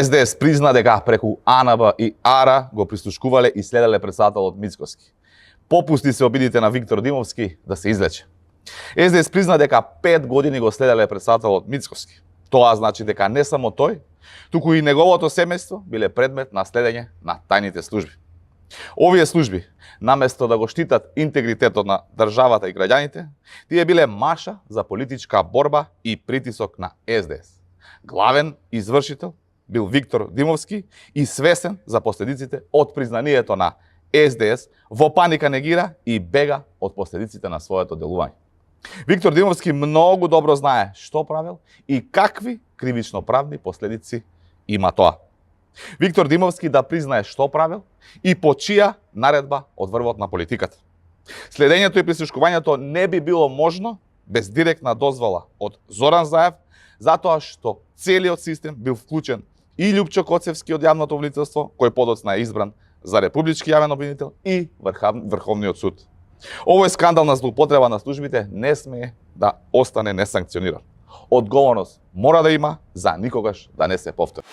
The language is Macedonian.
СДС призна дека преку АНБ и АРА го прислушкувале и следеле председателот Мицкоски. Попусти се обидите на Виктор Димовски да се излече. СДС призна дека 5 години го следеле председателот Мицкоски. Тоа значи дека не само тој, туку и неговото семејство биле предмет на следење на тајните служби. Овие служби, наместо да го штитат интегритетот на државата и граѓаните, тие биле маша за политичка борба и притисок на СДС. Главен извршител бил Виктор Димовски и свесен за последиците од признанието на СДС, во паника негира и бега од последиците на своето делување. Виктор Димовски многу добро знае што правил и какви кривично-правни последици има тоа. Виктор Димовски да признае што правил и по чија наредба од врвот на политиката. Следењето и прислушкувањето не би било можно без директна дозвола од Зоран Заев, затоа што целиот систем бил вклучен и Љупчо Коцевски од јавното обвинителство, кој подоцна е избран за републички јавен обвинител, и Врховниот суд. Овој скандал на злоупотреба на службите не смее да остане несанкциониран. Одговорност мора да има за никогаш да не се повтори.